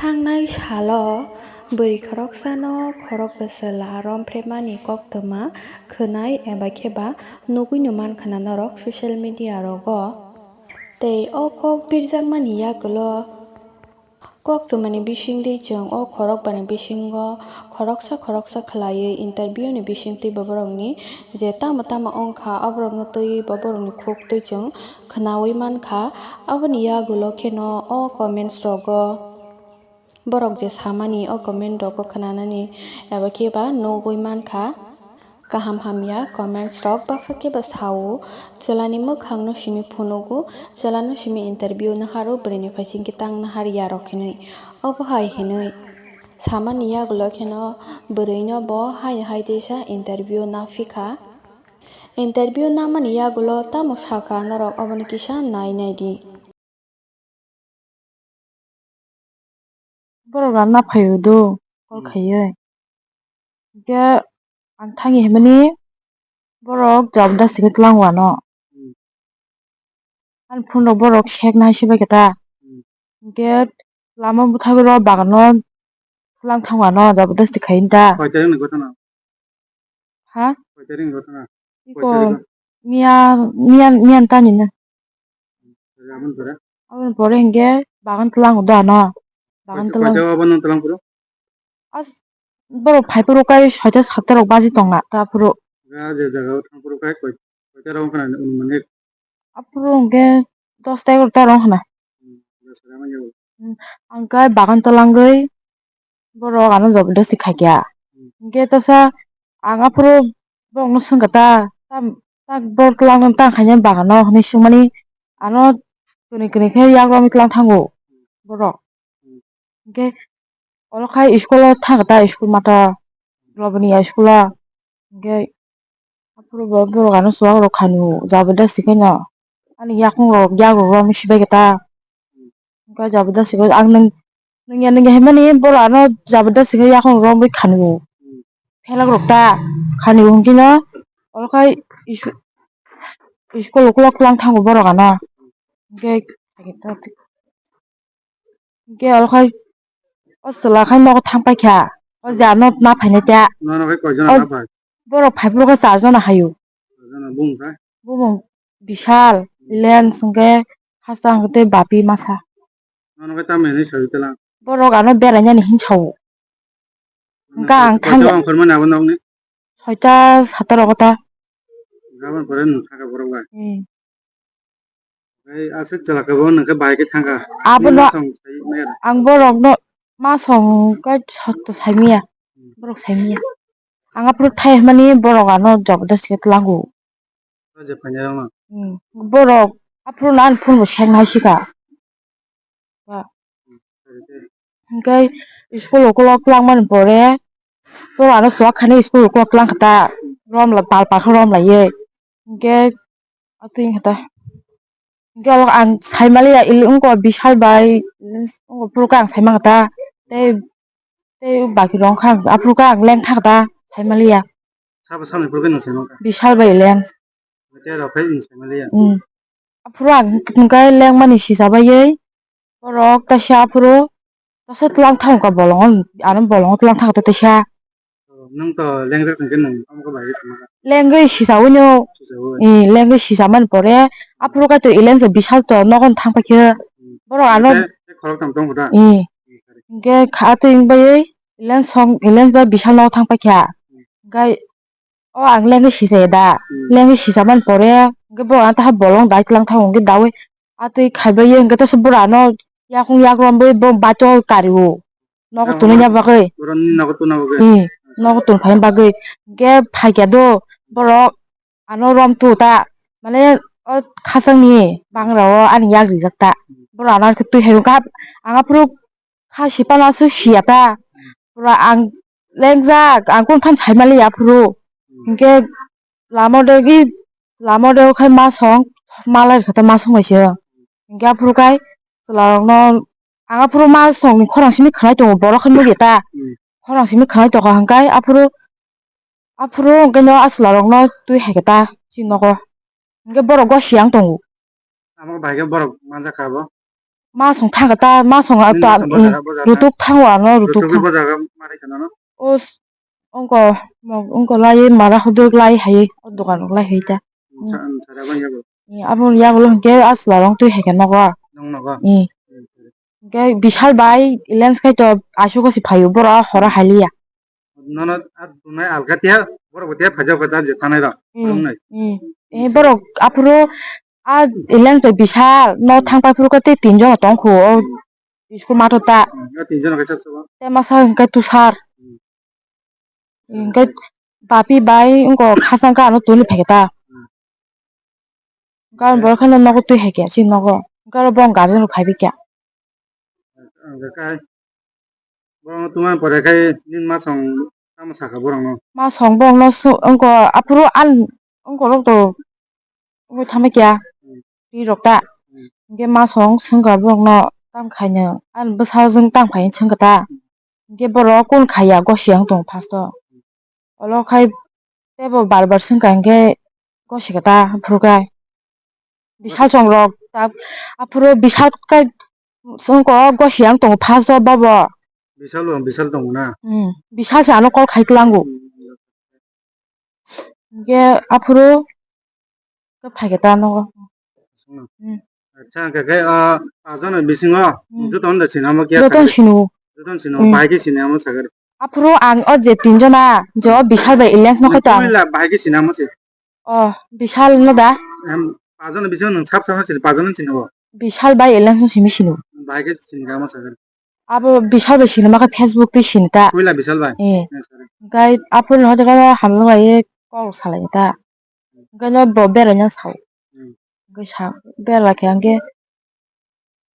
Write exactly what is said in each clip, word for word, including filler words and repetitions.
Thangnai salo bwrwi khoroksano khorok bwswla romphrebmani koktwma khwnai eba khe ba nugwino mankha na norok social media rogo. Tei o kok birjakmani yagulo koktwmani bisingtwi chwng o khorokbani bisingo khoroksa khoroksa khwlaiwi interview ni bisingtwi bo borokni je tamo tamo wngkha, aborokno twiwi bo borokni khuktwi chwng khwnaui mankha. Aboni yagulo kheno o comments rogo borok je samani o comment rogo khwnanani eba khe ba nugui mankha. Kaham hamya comments rok baksa khe ba sao, chwlani mwkhang no simi phunugo, chwla no simi interview naharo, bwrwi ni phaising khe tang nahar ya rok hinwi. Obo hai hinwi samani yagulo kheno bwrwi no bo hai hai teisa interview naphikha. Interview namani yagulo tamo sakha norok, oboni kisa nai nai di. Borok rana phaiwi do, call Hmm. khaiwi. Hingke ang thangwi himani borok jabda simi tlang wano. Hmm. Ani phone rok borok sek nai se bai khe ta. Hmm. Hingke lama bwthago rok bagano tlang thang wano jabda si khai ta. Koi tarik ni gotona? Ha? Koi tarik ni gotona? Iko Koi tarik? Miya, miya, miya tani na. Aboni pore? Aboni pore hingke bagan tlang do ano. Bagan Koi, tlang. Koi tarik abo nwng tlang phuru? As, borok phai phuru kai soita satta rok baji tong na ta phuru. Ga je jaga o thang phuru kai koi, koi tarik wngkha na nwng mani? Aphuru hingke dosta egarota rok wngkha na. Hmm, dosta rok wngkha na. Hmm, ang kai bagan twlangwi borok ano jabardasti khaikha. Hmm. Hingke tesa ang aphuru borokno swngkha ta, ta, ta borok twlangno tang khaina bagano hinwi swngmani ano kwnwi kwnwi khe yago wngwi twlang thango borok. Hmm. Hingke olo khai school o thangkha ta, school mata Loboniya school o. Hingke aphuru bo borok ano chuwak rok khanio jabardasti khe no ani yakung rok yak rok romwi sibai khe ta. Hingke jabardasti khe ang nwng, nwngya nwngya hinmani borok ano jabardasti khe yakung romwi khanio. Phelak rok ta khanio hingke no olo khai isu-, school ukulok twlang thango borok ano. Hingke Hingke olo khai o chwla khai nogo thang paikha. O je ano ma phainai ta. Nono khai koi jona O na phai? Borok phai phuru khe char jona haio. Char jona bumung khai? Bumung Bishal, Lens hwnkhe Hachang tei Bapi masa. Nono khai tamni hinwi saui tela? Borok ano berainani hin sao. Hwnkhe ang thangya. Koito ongkhormani abo nokni? Soita satta rogo ta. Aboni pore nwng thangkha borok bai? Hmm. Tei aswk chwla khe bo nwng khe bahai khe thangkha. Abono Nini masong sai maya da? Ang borokno masong khe sotto saimaya. Hmm. Borok saimaya. Ang aphuru thai hwnmani borok ano jabardasti khe tlango. O je phainairokno? Hmm. Borok aphuru no ani phone bo seng hai sikha. Hwnkhe school ukulok twlangmani pore, to ano chuwak khainai school ukulok twlang kha ta, rom la, pal pal khe rom laiwi. Hwnkhe atwi wngkha ta. Hwnkhe oro ang sai maliya, ili wngkha Bishal bai, wngkha phuru khe ang sai mankha ta. Tei, tei baki rok wngkha, aphuru khe ang lengkha ta, sai maliya. Sabo salni phuru khe nwng sai mankha? Bishal bai leng. Tei rok phai nwng sai maliya? Hmm. Aphuru ang hwnkhe lengmani sisa baiwi, borok teisa aphuru teisa twlang thangkha bolongo, ano bolongo twlang thangkha teisa. Nwng to lengjak singkhe nwng omo khe bai khe sama kha. Lengwi sisaui no. Sisaui. Eh, lengwi sisamani pore aphuru kaitor eleng se Bishal to nogo thang paikhe. Hmm. Borok ano. Tei, tei khoroktham tong kho da? Eh. Hmm, kare. Hwnkhe kha atwi wng baiwi eleng song, eleng bai Bishal nogo thang paikha. Hmm. Hwnkhe o ang lengwi sisaya da. Hmm. Lengwi sisamani pore hwnkhe borok ano taha bolong dai twlang thango hwnkhe daui atwi khaibai hwnkhe teisa borok ano yakung yak romwi bo baithok kario. Nogo tongna bagwi. Borok ni nogo tongna bagwi. Hmm, nogo tong phaina bagwi. Hwnkhe phaikha do borok ano rom tu ta, mane o khasangni bangra o ani yak rijak ta. Borok ano twi hai rwkha, ang aphuru kha sipana aswk siya ta. Pura ang lengjak, ang kunu phano sai maliya aphuru. Hwnkhe lama o degi, lama o degi khai masong, malai rwkha ta masong bai se. Hwnkhe aphuru khai chwla rokno, ang aphuru masongni khorang simi khwnai tongo, borok khe nukya ta. Hmm. Khorang simi khwnai tongkha hwnkhe aphuru, aphuru hwnkhe no a chwla rokno twi hai khe ta chini nogo. Hwnkhe borok gosiyang tongo. Amo bai khe borok manjak kha bo? Ma song thang ta, ma song a Nini ta, ma song i, bojaga, bojaga. Rutuk thango ano, rutuk Rutuk thang. Bojaga mari kana no? O s-, ongko, mo-, ongko lai mara hodok lai hai, o dokan rok lai hai ta. Sa-, sara bang yago. I, abo yago lo hwnkhe aswla rong twi hai khe nogo. Nong nogo? I. Hmm. Hwnkhe Bishal bai Lens khai to aswk o si phaio, boro hora Hmm. haliya. Nono a dunai alga tiya, borok bo tiya phajak kha ta je thanai rok, Hmm. Borok nai. Hmm. Eh, borok aphuru a Lens bai Bishal no Hmm. thang pai phuru khe tei tinjon tong kho o Hmm. school math o ta. Hmm. A tinjon kaisa chwla. Tei masa hwnkhe Tushar. Hmm. Hwnkhe Bapi bai wngkha khasang khe ano tuli phai khe ta. Hmm. Hwnkhe borok kheno nogo twi hai khe chini nogo. Hwnkhe oro bo guardian rok phai bai kha. Hwnkhe kai borok tungma pore kai nini ma song tamo sakha borok no? Ma song borok no su-, wngkha aphuru an wngkha rok to wngwi thamwi kya Hmm. ri rok ta. Hmm. Hwnkhe ma song swngkha borok no tam khaino ani bwsajwk tam khai swngkha ta. Hmm. Hwnkhe borok kun khaiya gosiyang tong first o. Olo khai tebo bar bar swngkha hwnkhe gosikha ta aphuru khai. Bishal chong rok ta aphuru Bishal khai swngkha gosiyang tongo first o bobo. Bishal bo, Bishal tongo na? Hmm. Bishal se ano call khai tlango. Hmm. Hwnkhe aphuru khe phaikhe ta nogo. Hmm. Acha, hwnkhe khe, ah, pajon ni bisingo Hmm. joto no da sinamo kya Joto sakhe? Sinu. Joto no sinu, Hmm. Bahai khe sinamo sakhe? Aphuru ang o je tinjona, je o Hmm. Bishal bai Ilyas no khaito ang. Puila bahai khe sinamo se? O, Bishal no da? Em, pajon ni bisingo nwng sab sab no sini, pajon no sini bo? Bishal bai Ilyas no simi sinu. Bahai khe sini kamo sakhe? Abo Bishal bai sinima khe Facebook twi sini ta. Puila Bishal bai? Eh. Eh, sorry. Hwnkhe aphuru no hote khe hamjak bai kok salai ta. Hwnkhe no bo berai no sao. Hmm. Hwnkhe sa berai khe hwnkhe,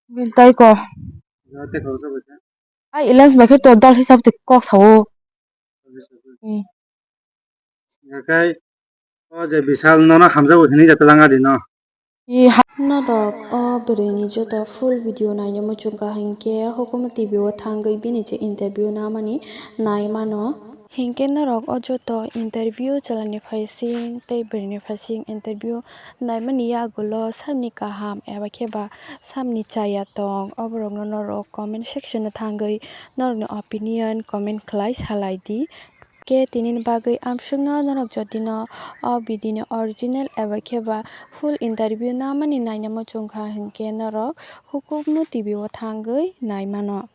hwnkhe tei ko. Jora tei kok sa bai khe? Ai Ilyas bai khe to dol hisab twi kok sao. Dol hisab twi. Hmm. Hwnkhe o je Bishal nono hamjago hinwi jatala nga di no. I ha- Norok o bwrwini joto full video naina muchungkha hinkhe Hukumu T V o thangwi bini je interview namani nai mano. Hinkhe norok o joto interview chwlaini phaising tei bwrwini phaising interview naimani yagulo samni kaham eba khe ba samni chaya tong, oborokno norok comment section o thangwi norokni opinion comment khlai salai di. Khe tinini bagwi amsukno norok jotino o video ni original eba khe ba full interview namani naina muchungkha hinkhe norok Hukumu T V o thangwi nai mano.